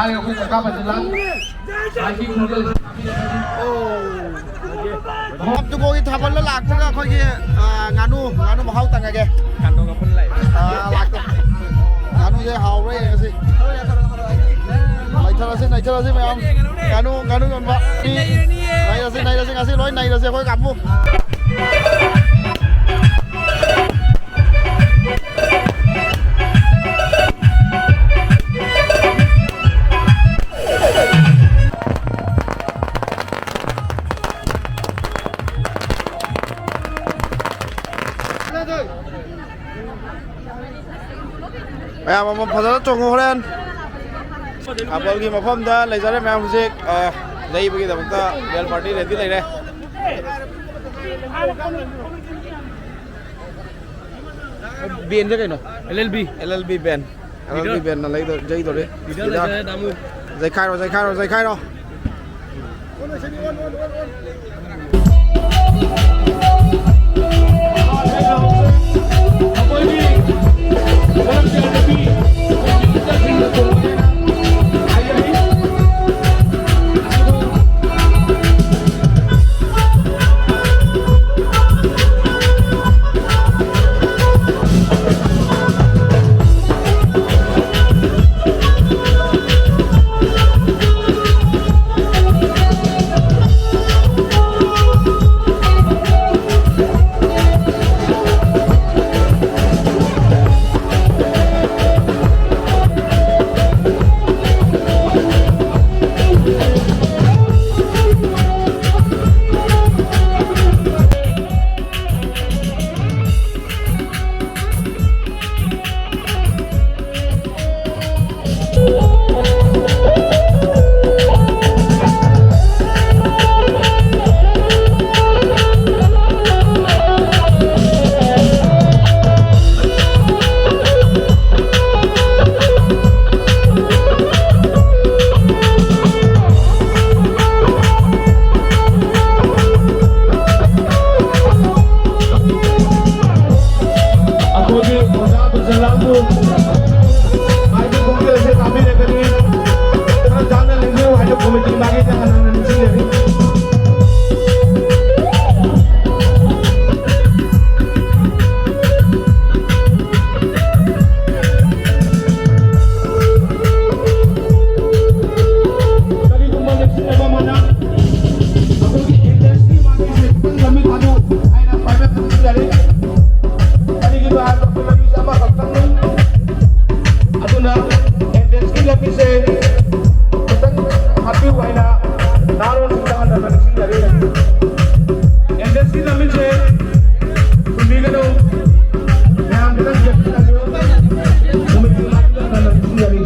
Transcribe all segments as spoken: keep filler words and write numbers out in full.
ꯑꯩꯈꯣꯏ ꯀꯀꯥ ꯄꯟꯖꯤꯂꯥꯜ, ꯃꯥꯏꯀꯤ ꯈꯣꯡꯖꯦꯜ꯫ ꯇꯨꯀꯣꯒꯤ ꯊꯥꯕꯜꯗ ꯂꯥꯛꯄꯒ ꯑꯩꯈꯣꯏꯒꯤ, ꯑ, ꯉꯥꯅꯨ, ꯉꯥꯅꯨ ꯃꯍꯥꯎ ꯇꯪꯉꯒꯦ꯫ ꯑ, ꯂꯥꯛꯇꯦ꯫ ꯉꯥꯅꯨꯁꯦ ꯍꯥꯎꯕ꯭ꯔꯥ ꯌꯦꯡꯉꯁꯤ꯫ ꯅꯩꯊꯔꯁꯤ, ꯅꯩꯊꯔꯁꯤ ꯃꯌꯥꯝ꯫ ꯉꯥꯅꯨ, ꯉꯥꯅꯨ ꯌꯣꯟꯕ꯫ ꯃꯤ ꯅꯩꯔꯁꯤ, ꯅꯩꯔꯁꯤ, ꯉꯁꯤ ꯂꯣꯏ ꯅꯩꯔꯁꯤ ꯑꯩꯈꯣꯏ ꯀꯥꯡꯕꯨ꯫ ꯃꯌꯥꯝ ꯑꯃ ꯐꯖꯅ ꯆꯣꯡꯉꯨ ꯍꯣꯔꯦꯟ꯫ ꯊꯥꯕꯜꯒꯤ ꯃꯐꯝꯗ ꯂꯩꯖꯔꯦ ꯃꯌꯥꯝ ꯍꯧꯖꯤꯛ, ꯑ, ꯂꯩꯕꯒꯤꯗꯃꯛꯇ ꯕꯦꯜ ꯄꯥꯔꯇꯤ ꯔꯦꯗꯤ ꯂꯩꯔꯦ꯫ ꯕꯦꯟꯁꯦ ꯀꯩꯅꯣ? L L B. L L B pen. L L B ꯕꯦꯟꯅ ꯂꯩꯗꯣ-, ꯌꯩꯗꯣꯔꯦ꯫ Leader leader. ꯂꯩꯖꯔꯦ ꯇꯥꯃꯣ꯫ ꯌꯩꯈꯥꯏꯔꯣ, ꯌꯩꯈꯥꯏꯔꯣ, ꯌꯩꯈꯥꯏꯔꯣ꯫ ꯃꯥꯒꯤ ꯇꯍꯟꯅ ꯅꯤꯡꯁꯤꯡꯖꯔꯤ꯫ ꯀꯔꯤꯒꯨꯝꯕ ꯅꯤꯡꯁꯤꯡꯅꯕ ꯑꯃꯅ ꯑꯩꯈꯣꯏꯒꯤ ꯏꯟꯗꯁꯇ꯭ꯔꯤ ꯃꯥꯒꯤꯁꯦ ꯈꯤꯇꯪ ꯂꯝꯕꯤ ꯊꯥꯗꯣꯛꯎ ꯍꯥꯏꯅ ꯄꯥꯏꯕ ꯅꯤꯡꯁꯤꯡꯖꯔꯤ꯫ ꯀꯔꯤꯒꯤꯅꯣ ꯍꯥꯏꯕꯗ ꯑꯩꯈꯣꯏ ꯂꯝꯕꯤꯁꯦ ꯑꯃꯈꯛꯇꯪꯅꯤ꯫ ꯑꯗꯨꯅ ꯑꯦꯟꯇ꯭ꯔꯦꯟꯁꯀꯤ ꯂꯝꯕꯤꯁꯦ ꯈꯤꯇꯪ ꯍꯥꯞꯄꯤꯌꯨ ꯍꯥꯏꯅ ꯅꯍꯥꯔꯣꯜꯁꯤꯡꯗ ꯍꯟꯅ ꯍꯟꯅ ꯅꯤꯡꯁꯤꯡꯖꯔꯤ꯫ ꯑꯦꯟꯇ꯭ꯔꯦꯟꯁꯀꯤ ꯂꯝꯕꯤꯁꯦ ꯊꯤꯡꯕꯤꯒꯅꯨ꯫ ꯃꯌꯥꯝ ꯈꯤꯇꯪ ꯆꯦꯛꯁꯤꯟꯅꯕꯤꯌꯨ꯫ ꯀꯣꯃꯤꯇꯤ ꯃꯃꯥꯡꯗ ꯍꯟꯅ ꯍꯟꯅ ꯅꯤꯡꯁꯤꯡꯖꯔꯤ꯫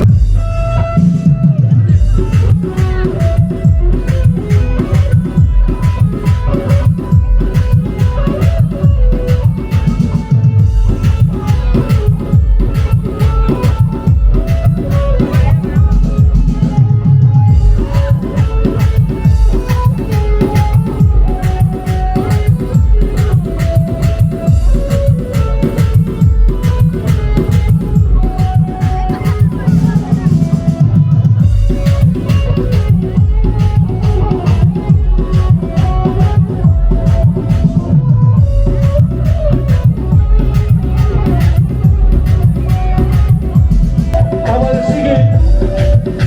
ꯊꯧꯕꯥꯜ ꯑꯁꯤꯒꯤ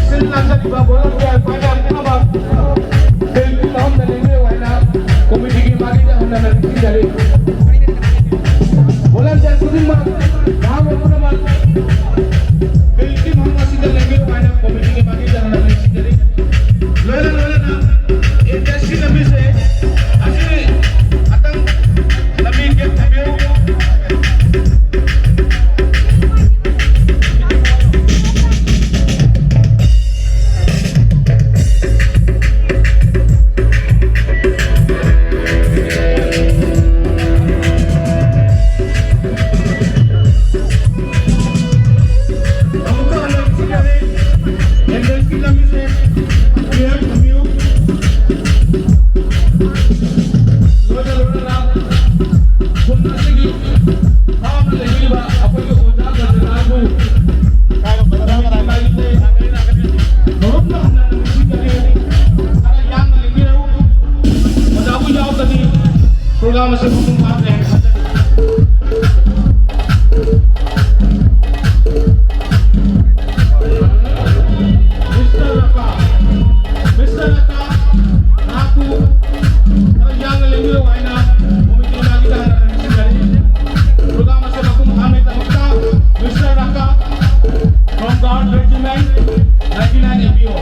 ꯁꯤꯜ ꯂꯥꯡꯖꯔꯤꯕ volunteer ꯄꯥꯏꯅ ꯄꯨꯝꯅꯃꯛ ꯐꯤꯜꯒꯤ ꯃꯐꯝꯗ ꯂꯦꯡꯕꯤꯌꯨ ꯍꯥꯏꯅ ꯀꯣꯃꯤꯇꯤꯒꯤ ꯃꯥꯏꯀꯩꯗ ꯍꯟꯅ ꯍꯟꯅ ꯅꯤꯡꯁꯤꯡꯖꯔꯤ꯫ Volunteer ꯈꯨꯗꯤꯡꯃꯛ, ꯅꯍꯥꯔꯣꯜ ꯄꯨꯝꯅꯃꯛ ꯐꯤꯜꯒꯤ ꯃꯐꯝ ꯑꯁꯤꯗ ꯂꯦꯡꯕꯤꯌꯨ ꯍꯥꯏꯅ ꯀꯣꯃꯤꯇꯤꯒꯤ ꯃꯥꯏꯀꯩꯗ ꯍꯟꯅ ꯍꯟꯅ ꯅꯤꯡꯁꯤꯡꯖꯔꯤ꯫ ꯂꯣꯏꯅ ꯂꯣꯏꯅꯅ ꯏꯟꯗꯁꯇ꯭ꯔꯤ ꯂꯝꯕꯤꯁꯦ ꯑꯁꯤ ꯉꯥꯛꯇꯪ ꯂꯝꯕꯤ gap ꯊꯝꯕꯤꯌꯨ꯫ Mister Raka, Mister Raka, aku, kalau yang lebih wayna, mungkin lagi dah ada yang sedari. Program masih aku Muhammad Raka, Mister Raka, from Guard Regiment, ninety-nine A P O.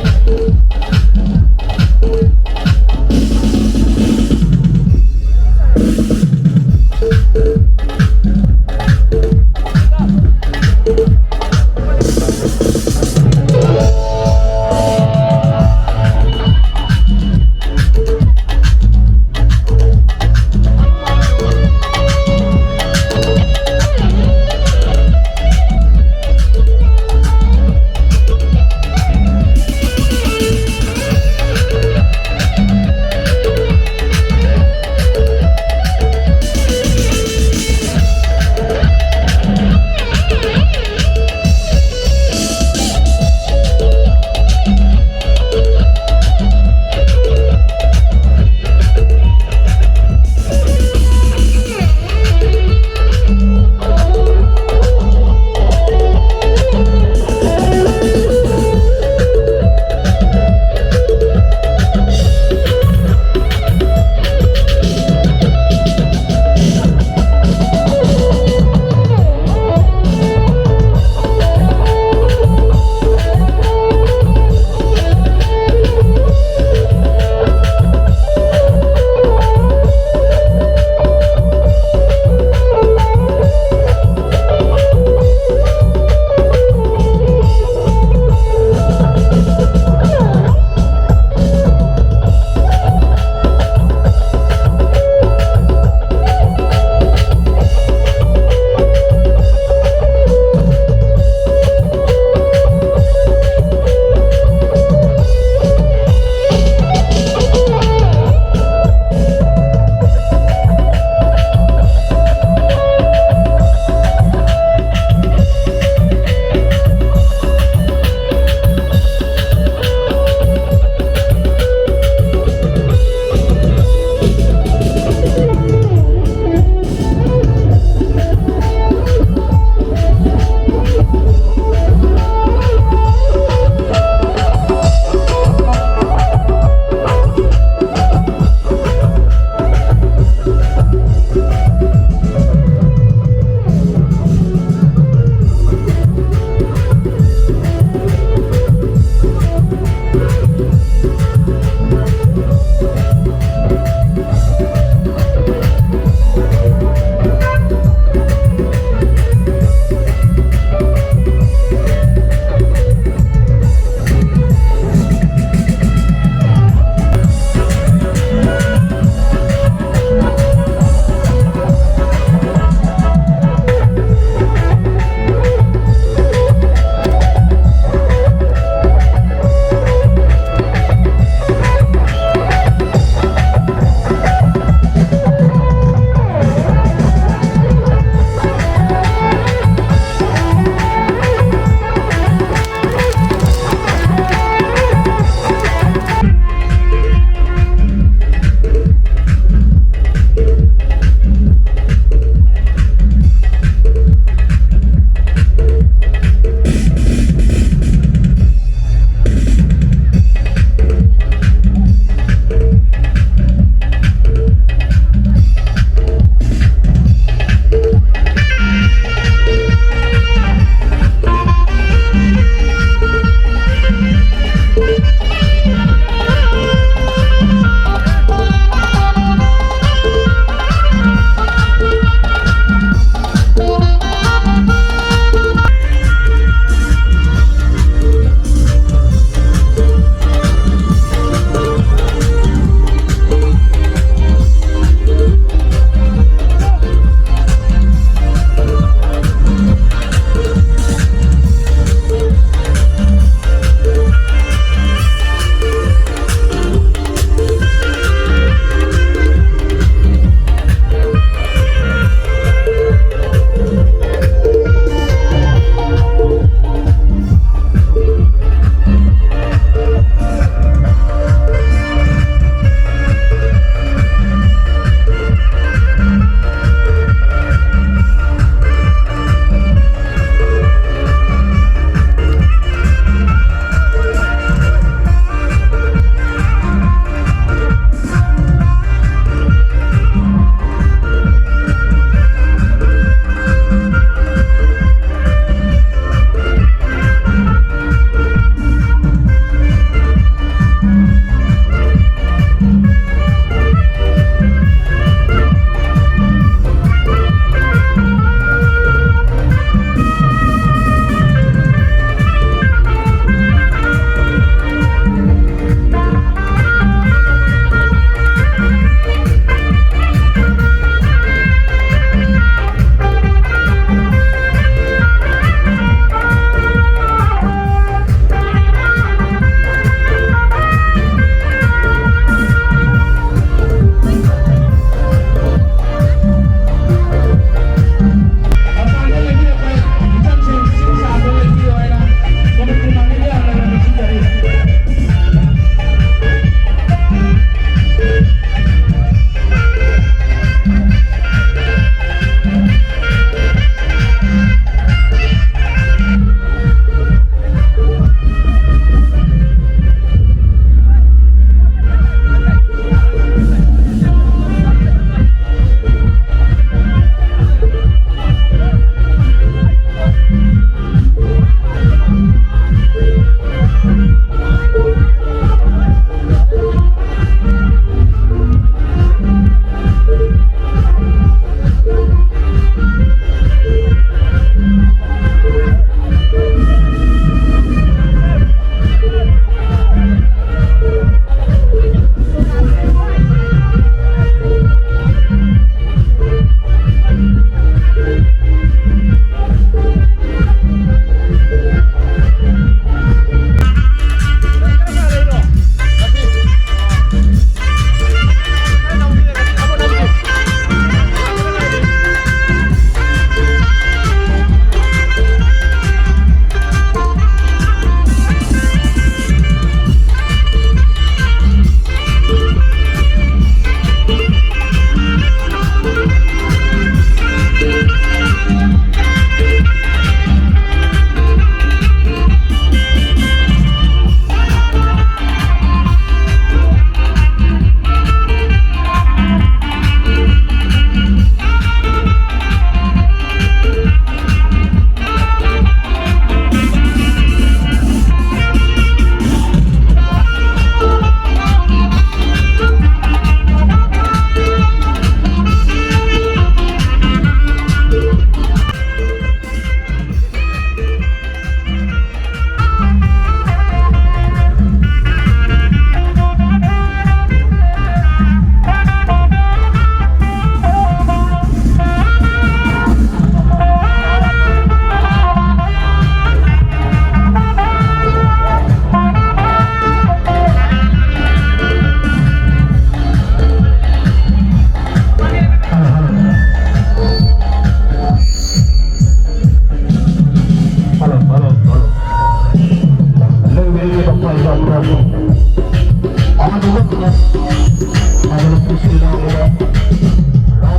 Round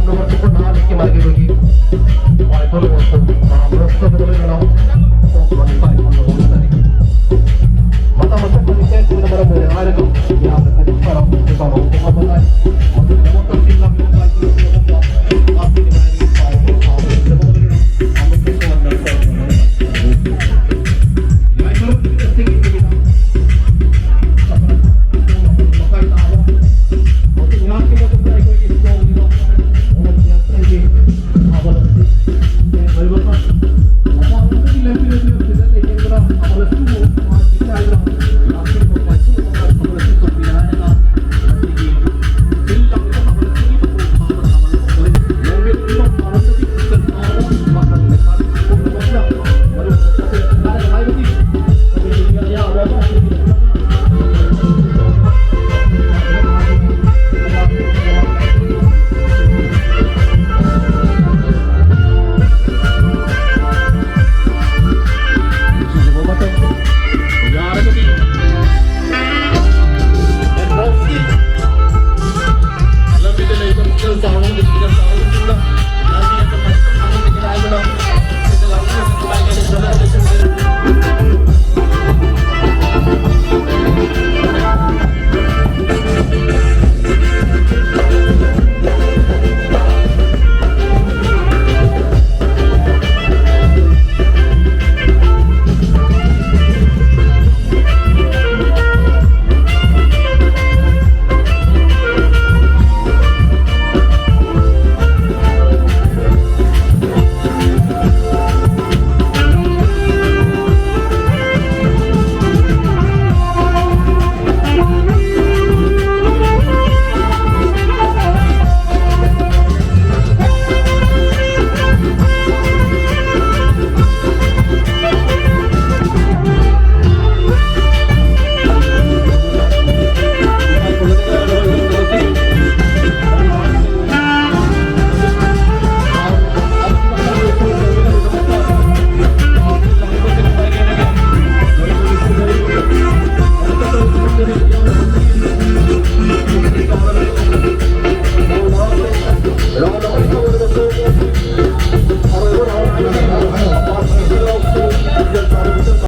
number four, ꯅꯍꯥ ꯂꯤꯛꯀꯤ ꯃꯥꯏꯀꯩꯗꯒꯤ ꯋꯥꯏ ꯄꯣꯠ ꯑꯣꯏꯔꯛꯄ ꯃꯍꯥꯛ ꯕ꯭ꯔꯣꯁꯇ ꯀꯩꯗꯧꯔꯤꯕꯅꯣ? ꯀꯣꯛ twenty five ꯐꯪꯅꯕ ꯍꯣꯠꯅꯔꯤ꯫ ꯃꯇꯝ ꯑꯁꯤ ꯂꯤꯃꯤꯇꯦꯗ ꯑꯣꯏꯅ ꯃꯔꯝ ꯑꯣꯏꯔꯦ ꯍꯥꯏꯔꯒ